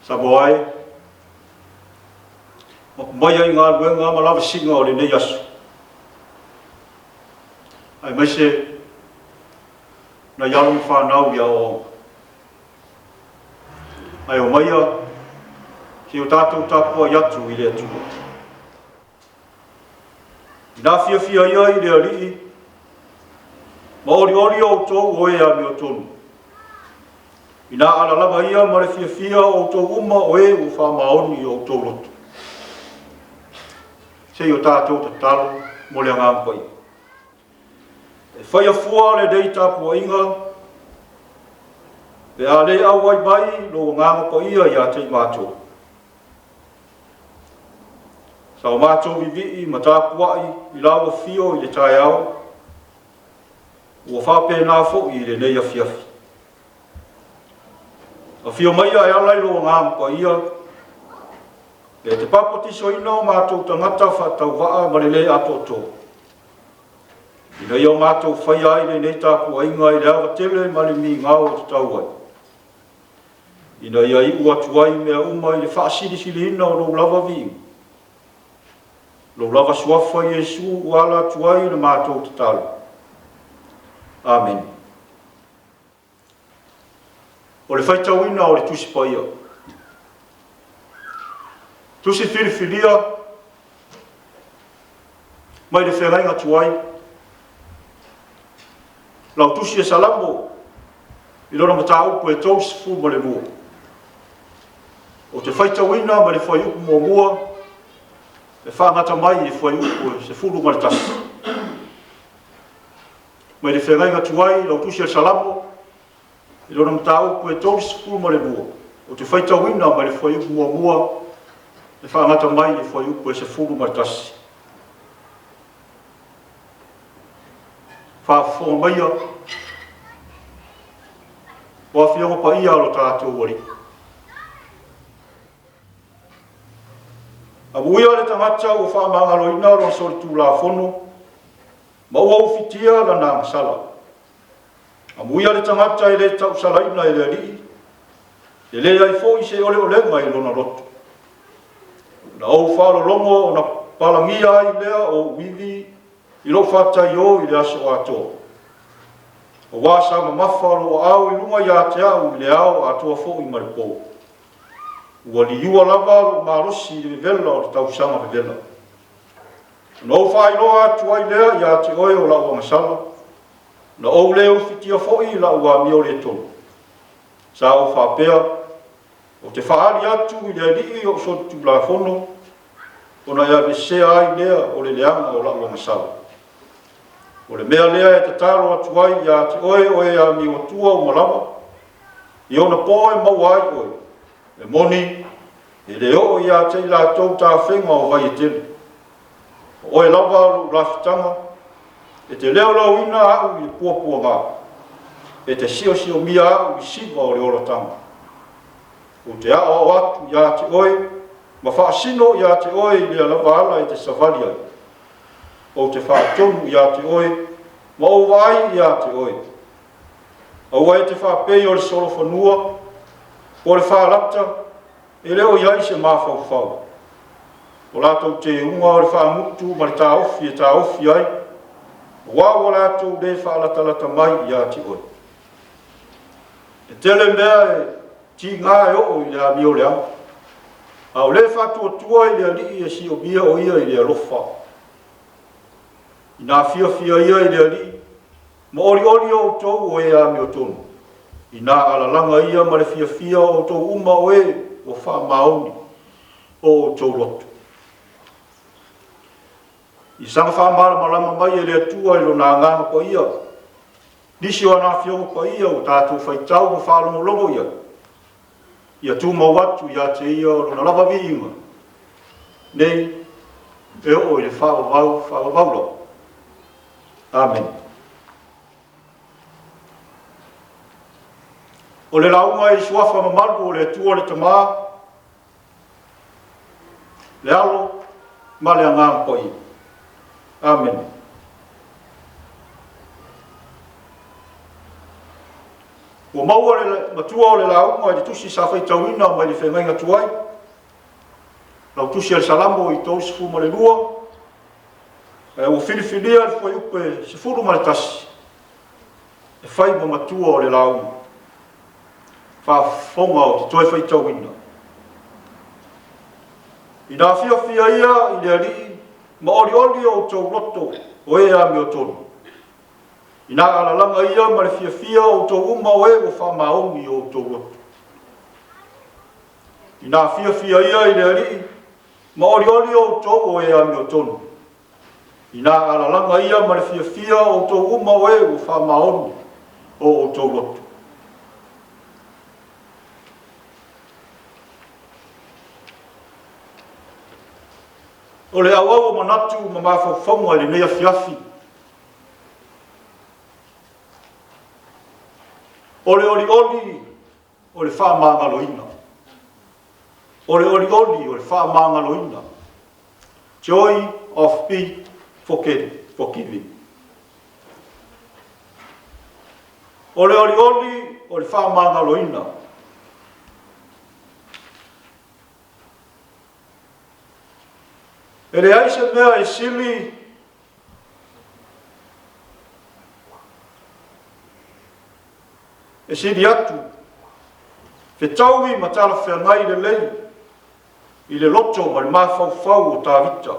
Samoa e, mapu mai ai galuega ma lavasiga o lenei aso, aemaise nai alo ma fanau i aoaoga. Ae omaia se i o tatou tapuai atu i le Atua. Ina fiafia ia i le Alii, ma olioli outou o e amiotonu. Ina alalaga ia ma le fiafia o outou uma o e ua faamaoni i outou loto. Se i o tatou tatalo mo le Agaga Paia. E faia fua lenei tapuaiga pe a le auai mai lou Agaga Paia ia te i matou. Sa o matou vivii ma tapuai i lau afio i le taeao, ua faapena foi i lenei afiafi. Afio maia e ala i lou Agaga Paia, e te papatisoina o matou tagata faatauvaa ma le lē atoatoa, ina ia o matou faia ai lenei tapuaiga i le ava tele ma le migao e tatau ai, ina ia iu atu ai mea uma i le faasilisiliina o lou lava viiga, lou lava suafa Iesu ua ala atu ai le matou tatalo. Amene. O le faitauina o le Tusi Paia. Tusi filifilia mai le feagaiga tuai. Lau tusi e Salamo i lona mataupu e 32. Ou te faitauina mai le fuaiupu muamua e faagata mai i le fuaiupu e 11. Mai le feagaiga tuai lau tusi a le Salamo i lona mataupu e 32. Ou te faitauina mai le fuaiupu muamua e faagata mai i le fuaiupu e 11. Faafofoga maia o Afioga Paia o lo tatou Alii. Amuia le tagata ua faamagaloina lona solitulafono ma ua ufitia lana agasala. Amuia le tagata e le tausalaina e le Alii, e leai foi se oleolega i lona loto. Na ou faalologo ona palagia ai lea o ou ivi i lou faataiō i le aso atoa. Aua sa mamafa lou aao i luga ia te au i le ao atoa foi ma le pō. Ua liua lava lou malosi i le vevela o le tausaga vevela. Ona ou faailoa atu ai lea ia te oe o lau agasala, na ou le ufitia foi i lau amio le tonu. Sa ou faapea, Ou te faaali atu i le Alii ou solitulafono, ona e aveesea ai lea o le leaga o lau agasala. O le mea lea e tatalo atu ai ia te oe o e amio atua uma lava, i ona pō e maua ai oe, e moni, e le oo ia te i latou tafega o vai e tele. O oe lava lou lafitaga, e te leolaoina au i le puapuaga, e te siosiomia au i siva o le olataga. Ou te aoao atu ia te oe, ma faasino ia te oe i lea lava ala e te savali ai. Ou te faatonu ia te oe, ma ou vaai ia te oe. Aua e te faapei o le solofanua, po o le falata, e le o i ai se mafaufau. O latou teuga o le faagutu ma le taofi e taofi ai, aua ua latou le faalatalata mai ia te oe. E tele mea e tiga e oo i le amioleaga, a o le faatuatua i le Alii e siomia o ia i le alofa. Ina fiafia ia i le Alii, ma olioli outou o e amiotonu, ina alalaga ia ma le fiafia o outou uma o e ua faamaoni o outou loto. I saga faamalamalama mai e le Atua i lona Agaga Paia, nisi o ana Afioga Paia ua tatou faitau ma faalogologo i ai, ia tumau atu ia te ia o lona lava viiga nei e oo i le faavavau faavavau lava. Amene. O le lauga i suafa mamalu o le Atua le Tama, le Alo ma le Agaga Paia. Amene. Ua maua le matua o le lauga i le tusi sa faitauina mai le feagaiga tuai, lau tusi a le Salamo i 32, ae ua filifilia le fuaiupe 11 e fai ma matua o le lauga. Faafofoga ou te toe faitauina. Ina fiafia ia i le Alii ma olioli o outou loto o e amiotonu. Ina alalaga ia ma le fiafia o outou uma o e ua faamaoni o outou loto. Ina fiafia ia i le Alii ma olioli o outou o e amiotonu. Ina alalaga ia ma le fiafia o outou uma o e ua faamaoni o outou loto. O le auau o manatu ma mafaufauga i lenei afiafi, o le olioli o le faamagaloina. O le olioli o le faamagaloina. Joy of be forgiving. O le olioli o le faamagaloina. E leai se mea e sili e sili atu fetaui ma talafeagai lelei i le loto ma le mafaufau o Tavita.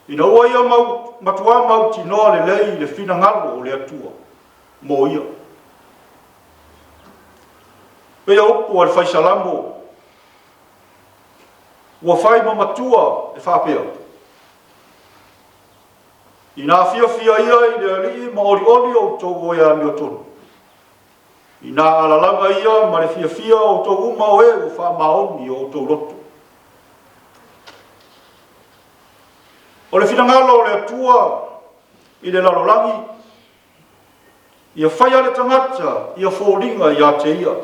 Ina ua ia mau, matuā mautinoa lelei le finagalo o le Atua mo ia. Pei o upu a le Fai Salamo, ua fai ma matua e faapea, Ina fiafia ia i le Alii ma olioli outou o e amiotonu. Ina alalaga ia ma le fiafia o outou uma o e ua faamaoni o outou loto. O le finagalo o le Atua i le lalolagi, ia faia le tagata ia foliga ia te ia.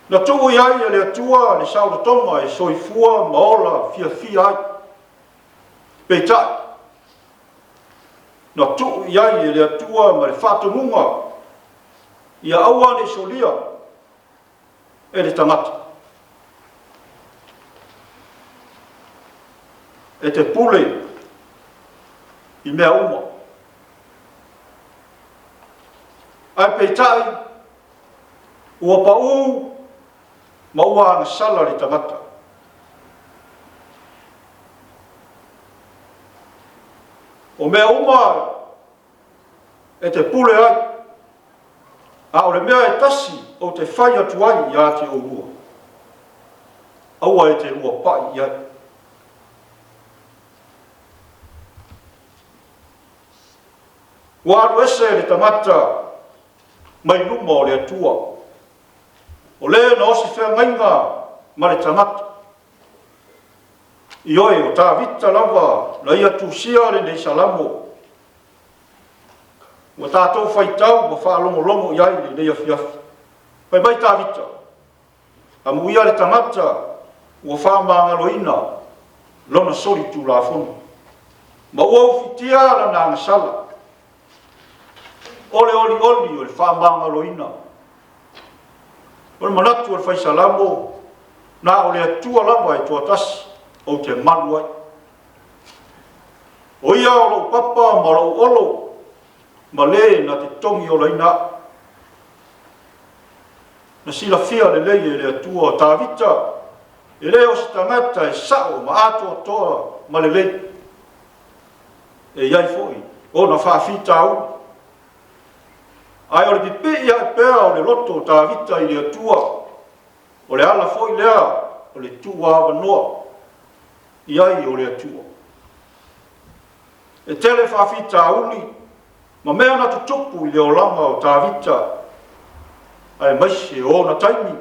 Na tuu i ai e le Atua le saolotoga e soifua ma ola fiafia ai. Peitai, na tuu i ai e le Atua ma le faatonuga ia aua ne i solia e le tagata. E te pule i mea uma. Ae peitai, ua paū ma ua agasala le tagata. O mea uma e te pule ai, a o le mea e tasi ou te fai atu ai ia te oulua, aua e te lua pai i ai. Ua alu ese le tagata mai luma o le Atua, o le na osi feagaiga ma le tagata. Ioe, o Tavita lava na ia tusia lenei Salamo, ua tatou faitau ma faalogologo i ai i lenei afiafi. Fai mai Tavita, Amuia le tagata ua faamagaloina lona solitulafono, ma ua ufitia lana agasala. O le olioli o le faamagaloina. O le manatu o le Fai Salamo, na o le Atua lava e toatasi ou te malu ai. O ia o lou papa ma lou olo, ma le na te togi olaina au. Na silafia lelei e le Atua o Tavita, e le o se tagata e sao ma atoatoa ma lelei. E i ai foi ona faafitauli. Ae o le pipii ae pea o le loto o Tavita i le Atua, o le ala foi lea o le tuuavanoa i ai o le Atua. E tele faafitauli ma mea na tutupu i le olaga o Tavita, aemaise o ona taimi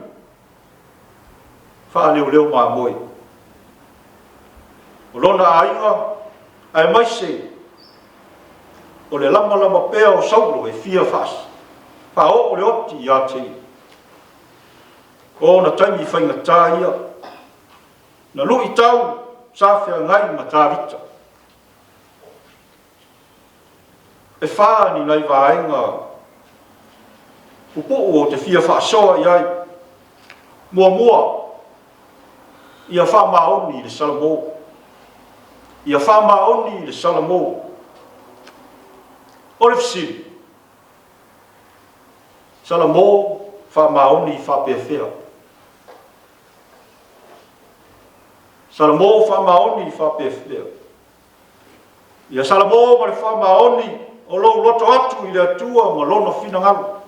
faaleoleo mamoe. O lona aiga, aemaise o le lamalama pea o Saulo e fia faaoo le oti ia te ia. O ona taimi faigata ia, na luitau sa feagai ma Tavita. E fā ni nai vaega pupu'u ou te fia faasoa i ai. Muamua, ia faamaoni i le Salamo. Ia faamaoni i le Salamo. O le fesili, Salamo faamaoni faapefea? Salamo faamaoni faapefea? Ia Salamo ma le faamaoni o lou loto atu i le Atua ma lona finagalo.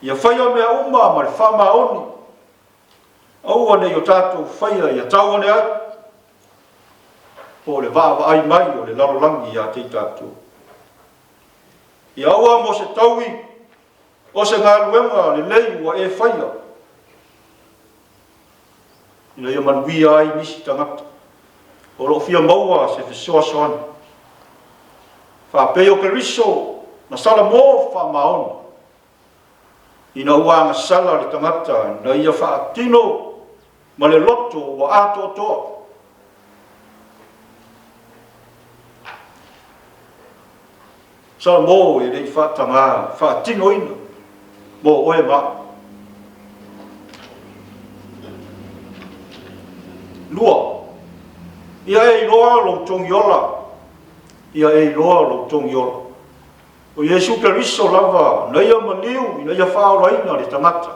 Ia faia mea uma ma le faamaoni. Aua ne i o tatou faia ia tau ane ai, po o le vaavaai mai o le lalolagi ia te i tatou. Ia aua mo se taui o se galuega lelei ua e faia, ina ia manuia ai nisi tagata o lo o fia maua se fesoasoani. Faapei o Keriso na Salamo faamaoni, ina ua agasala le tagata ina ia faatino ma le loto ua atoatoa. Salamo e le i faatagā faatinoina mō oe ma au. 2. Ia e iloa lou togiola, ia e iloa lou togiola. O Iesu Keriso lava na ia maliu ina ia faaolaina le tagata,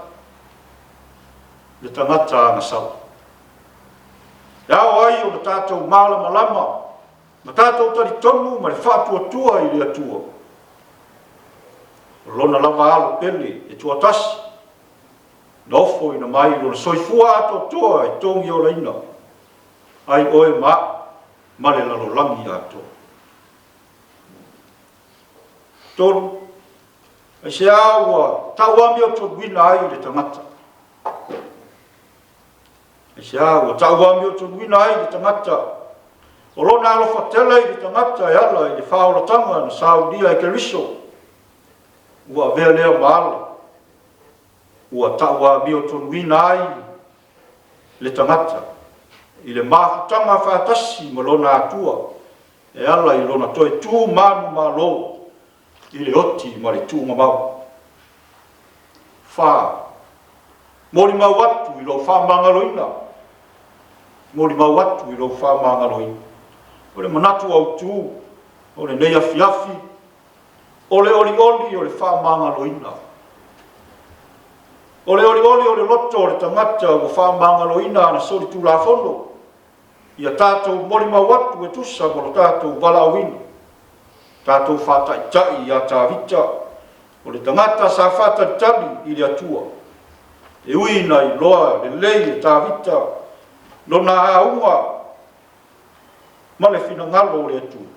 le tagata agasala. E ao ai ona tatou malamalama ma tatou talitonu ma le faatuatua i le Atua. O Lona lava alo pele e tuatasi, na ofoina mai Lona soifua atoatoa e togiolaina ai oe ma a'u ma le lalolagi atoa. 3, Aisea ua tauamiotonuina ai le tagata? Aisea ua tauamiotonuina ai le tagata? O lona alofa tele i le tagata e ala i le faaolataga na saunia e Keriso, ua avea lea ma ala ua tauamiotonuina ai le tagata i le mafutaga faatasi ma lona Atua e ala i lona toe tu manumalo i le oti ma le tuugamau. 4. Molimau atu i lou faamagaloina. Molimau atu i lou faamagaloina. O le manatu autu o lenei afiafi, o le olioli o le faamagaloina. O le olioli o le loto o le tagata ua faamagaloina ana solitulafono, ia tatou molimau atu e tusa ma lo tatou valaauina, tatou faataitai iā Tavita, o le tagata sa faatalitali i le Atua. E ui ina iloa lelei e Tavita lona auga ma le finagalo o le Atua.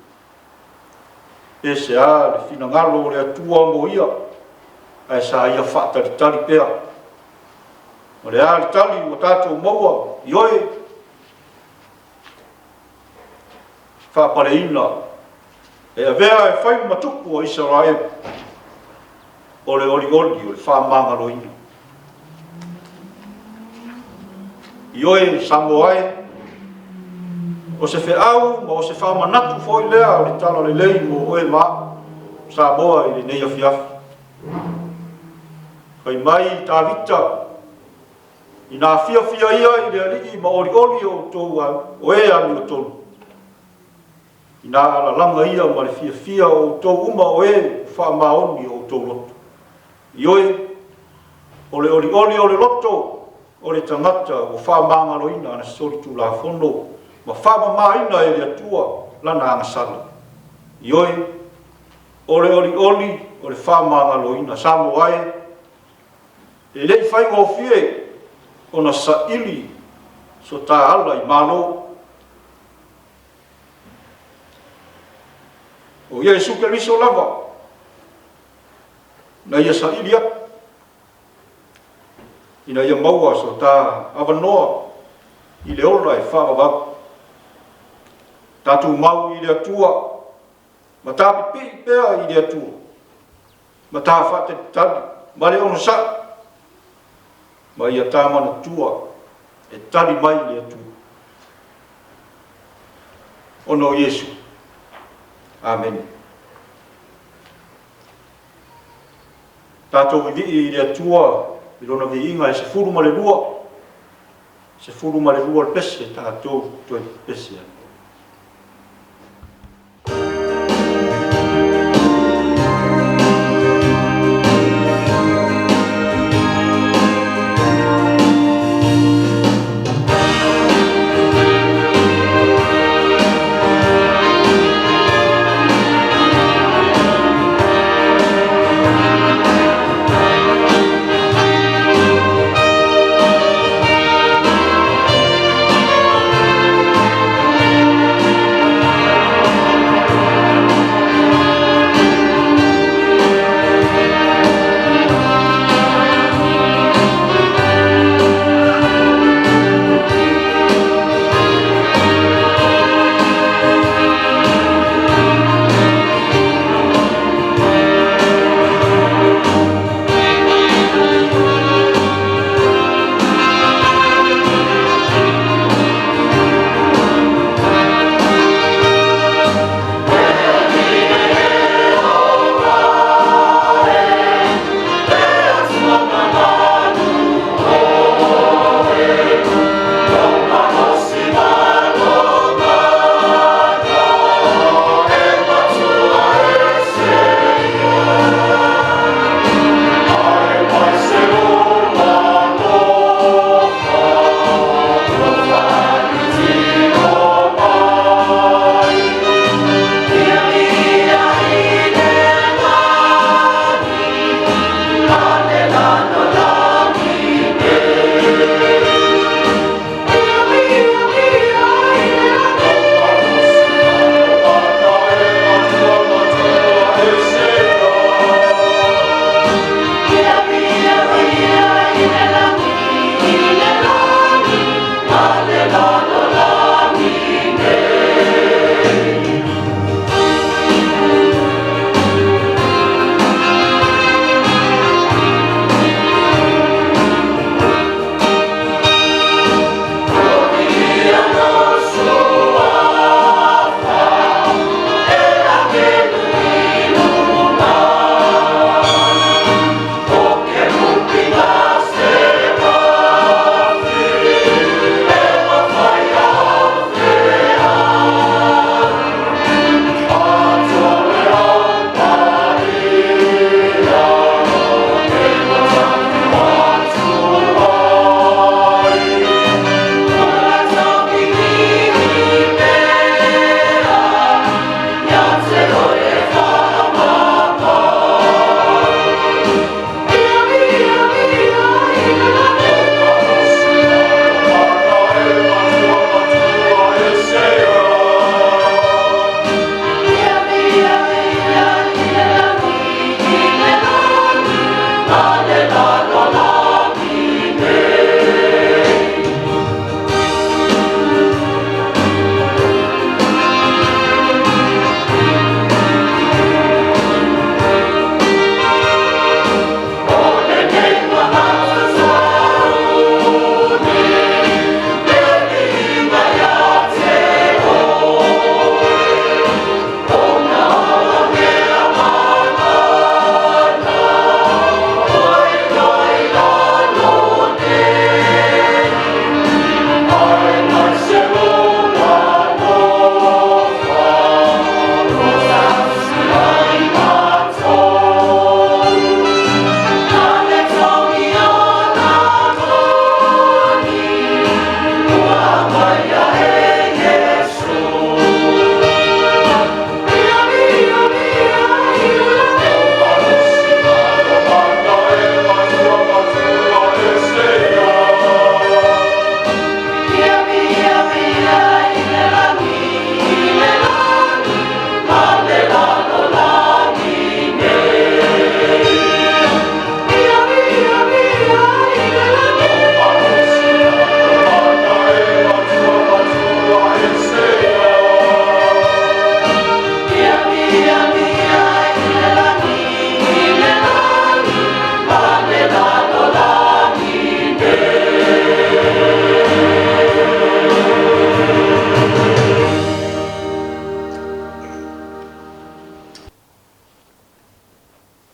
E ese a le finagalo o le Atua mo ia, ae sa ia faatalitali pea. O le a le tali ua tatou maua i oe? Faapaleina e avea e fai ma tupu o Isaraelu, o le olioli o le faamagaloina. I oe Samoa e, o se feau ma o se faamanatu foi lea o le Tala Lelei mo oe ma au, Samoa i lenei afiafi. Fai mai Tavita, Inā fiafia ia i le Alii ma olioli o outou o e amiotonu. Inā alalaga ia ma le fiafia o outou uma o e ua faamaoni o outou loto. Ioe, o le olioli o le loto o le tagata ua faamagaloina ana solitulafono ma faamamaina e le Atua lana agasala. Ioe, o le olioli o le faamagaloina. Samoa e, e le i faigofie ona saili so ta ala i Malo. O Iesu Keriso lava na ia saili atu ina ia maua so ta avanoa i le ola e faavavau. Tatou mau i le Atua ma ta pipii pea i le Atua ma ta faatalitali ma le onosai ma ia ta manatua e tali mai le Atua. Ona o Iesu. Amene. Tatou vivii i le Atua i lona viiga e 12, 12 le pese tatou toe pese ai.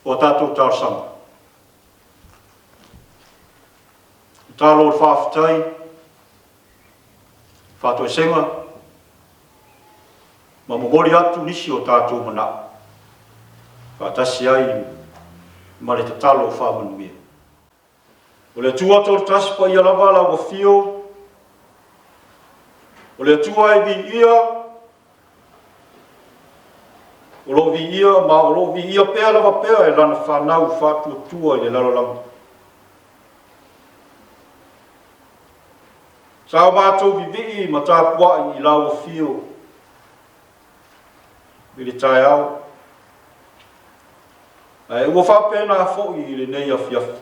O a tatou talosaga. Tatalo o le faafetai, faatoesega ma momoli atu nisi o tatou manao faatasi ai ma le tatalo faamanuia. O le Atua Toatasi paia lava lau afio, o le Atua e viia, o lo o viia ma o lo o viia pea lava pea e lana fanau faatuatua i le lalolagi. Sa o matou vivii ma tapuai i lau afio i le taeao, ae ua faapena foi i lenei afiafi.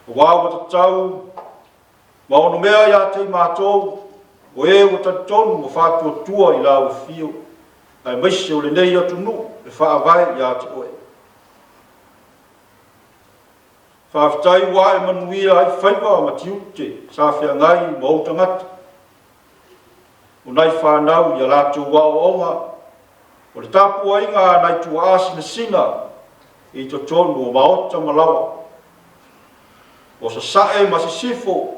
Aua ua tatau ma onomea ia te i matou, o e ua talitonu ma faatuatua i lau afio, aemaise o lenei atunuu e faavae ia te oe. Faafetai ua ae manuia ai faiva ma tiute sa feagai ma ou tagata. O nai fanau i a latou aoaoga, o le tapuaiga a nai tuaa sinasina i totonu o maota ma laoa, o sasae ma sisifo,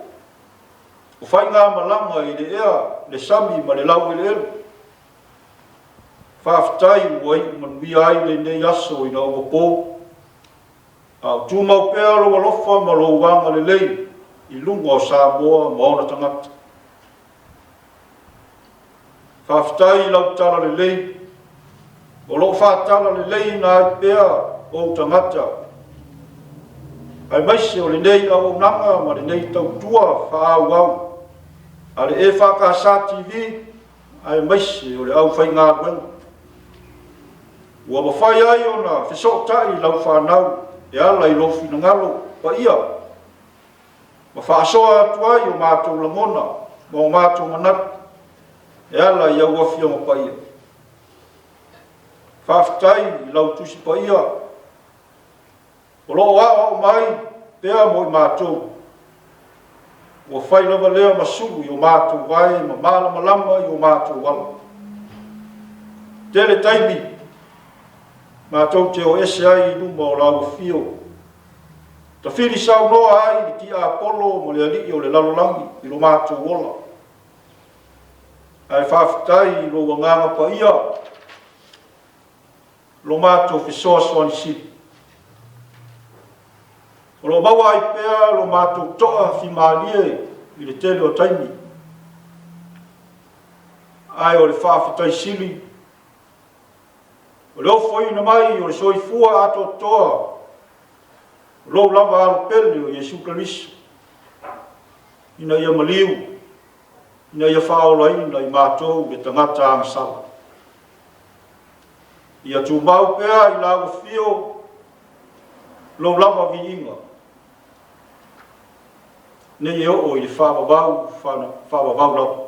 o faigamalaga i le ea, le sami ma le laueleele. Faafetai ua iu manuia ai lenei aso ina ua po, a o tumau pea lou alofa ma lou agalelei i luga o Samoa ma ona tagata. Faafetai i lau talalelei, o lo o faatalaleiina ai pea ou tagata, aemaise o lenei auaunaga ma lenei tautua faaauau a le EFKS TV, aemaise o le aufaigaluega. Ua mafai ai ona fesootai lau fanau e ala i lou finagalo paia ma faasoa atu ai o matou lagona ma o matou manatu e ala i au Afioga paia. Faafetai i lau Tusi Paia o lo o aoao mai pea mo i matou. Ua fai lava lea ma sulu i o matou vae ma malamalama i o matou ala. Tele taimi matou te o ese ai i luma o lau afio, tafili saunoa ai le tiapolo ma le alii o le lalolagi i lo matou ola. Ae faafetai i lou agaga paia, lo matou fesoasoani sili. O lo o maua ai pea lo matou toa fimalie i le tele o taimi. Ae o le faafetai sili, o le ofoina mai o le soifua atoatoa o lou lava alo pele o Iesu Keriso, ina ia maliu, ina ia faaolaina i matou le tagata agasala. Ia tumau pea i lau afio lou lava viiga, nei e oo i le faavavau faavavau lava.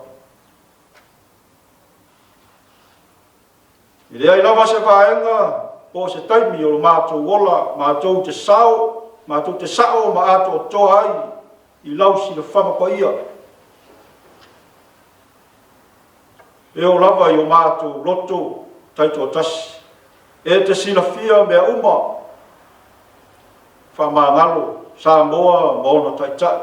E leai lava se vaega po o se taimi o lo matou ola matou te sao, matou te sao ma atoatoa ai i lau silafaga paia. E oo lava i o matou loto taitoatasi, e te silafia mea uma, faamagalo Samoa ma ona taitai.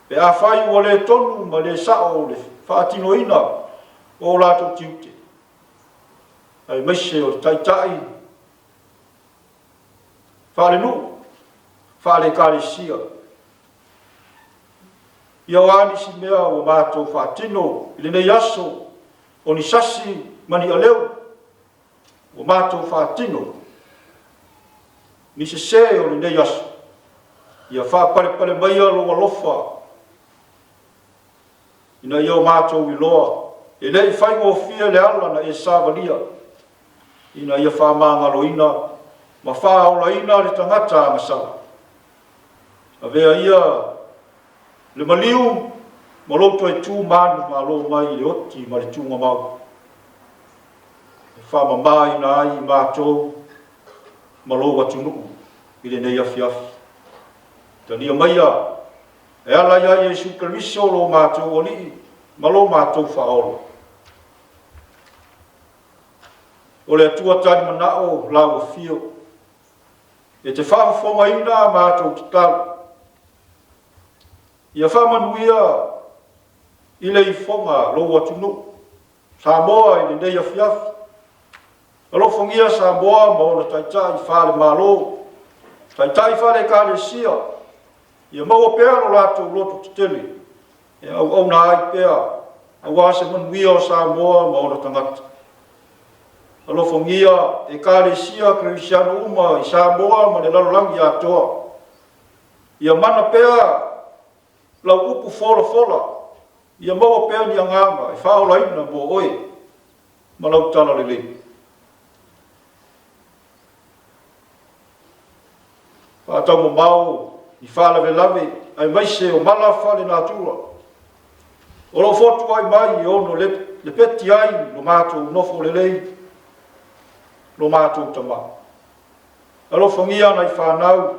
Pe afai ua le tonu ma le sao le faatinoina o o latou tiute, aemaise o le taitai faalenuu, faale-Ekalesia. Ia o a nisi mea ua matou faatino i lenei aso, o ni sasi ma ni aleu ua matou faatino, ni sesē o lenei aso, ia faapalepale maia lou alofa ina ia o matou iloa e le i faigofie le ala na e savalia ina ia faamagaloina ma faaolaina le tagata agasala. Avea ia le maliu ma lou toe tu manumalo mai i le oti ma le tugamau, e faamamaina ai i matou ma lou atunuu i lenei afiafi. Talia maia e ala ia Iesu Keriso lo matou Alii ma lo matou Faaola. O le Atua tali manao lau afio. E te faafofogaina a matou tatalo. Ia faamanuia i le ifoga lou atunuu, Samoa i lenei afiafi. Alofagia Samoa ma ona taitai faale-Malo, taitai faale-Ekalesia, ia maua pea lo latou loto tetele e auauna ai pea aua se manuia o Samoa ma ona tagata. Alofagia Ekalesia Kerisiano uma i Samoa ma le lalolagi atoa. Ia mana pea lau upu folafola, ia maua pea ni agaga e faaolaina mo oe ma lau talalelei. Faataumamao ni faalavelave aemaise o mala faalenatura o lo o fotuai mai e ono lepeti ai lo matou nofo lelei, lo matou tama. Alofagia nai fanau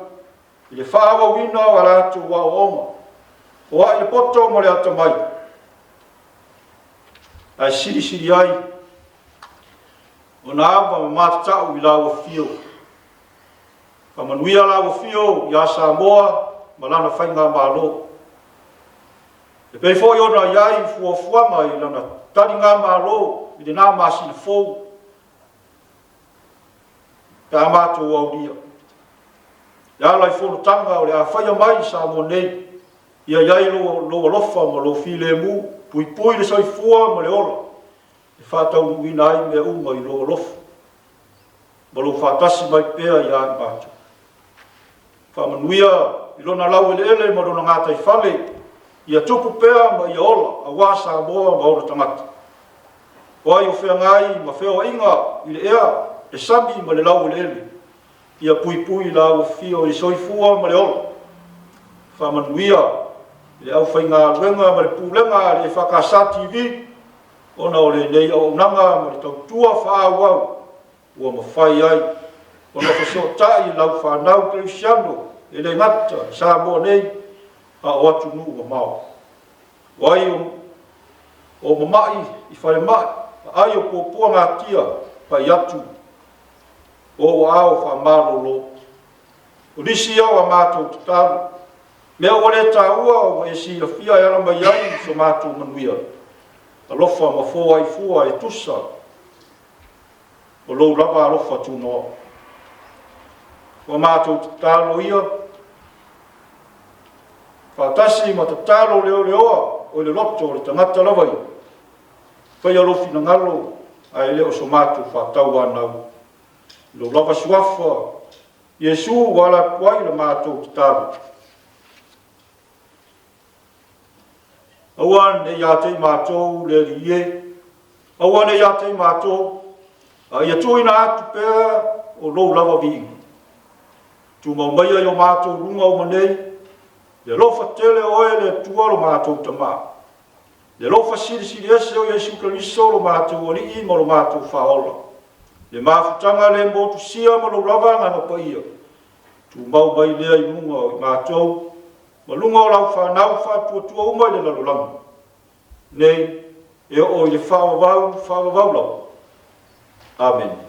i le faaauauina o a latou aoaoga, foai le poto ma le atamai, ae silisili ai ona ava ma matatau i lau afio. Faamanuia lau afio iā Samoa ma lana faigamalo. E pei foi ona i ai fuafuaga i lana taligamalo i lena masina fou pe a matou aulia. E ala i fonotaga o le a faia mai i Samoa nei, ia i ai lou alofa ma lou filemu, puipui le soifua ma le ola, e faataunuuina ai mea uma i lou alofa ma lou faatasi mai pea ia i matou. Faamanuia i lona laueleele ma lona gataifale, ia tupu pea ma ia ola aua Samoa ma ona tagata. O ai o feagai ma feoaiga i le ea, le sami ma le laueleele, ia puipui lau afio i le soifua ma le ola. Faamanuia i le aufaigaluega ma le pulega a le EFKS TV, ona o lenei auaunaga ma le tautua faaauau ua mafai ai ona fesootai i lau fanau kerisiano e le gata i Samoa nei a o atunuu mamao. O ai o mama'i i falemai, aai o puapua gatia pai atu o ou aao faamalolo. O nisi ia o a matou tatalo, mea ua le taua ua e silafia e ala mai ai so matou manuia, alofa ma foai fua e tusa o lou lava alofa tunoa. Ua matou tatalo ia, faatasi ma tatalo leoleoa o le loto o le tagata lava ia, faia lou finagalo ae le o so matou faatauanau. I lou lava suafa, Iesu ua ala atu ai le matou tatalo. Aua ne i ia te i matou le Alii e, aua ne i ia te i matou, a ia tuuina atu pea o lou lava viiga. Tumau maia i o matou luga uma nei, le alofa tele o oe le Atua lo matou Tama, le alofa silisili ese o Iesu Keriso lo matou Alii ma lo matou Faaola, le mafutaga le motusia ma lou lava Agaga Paia, tumau mai lea i luga o i matou ma luga o lau fanau faatuatua uma i le lalolagi nei e oo i le faavavau faavavau lava. Amene.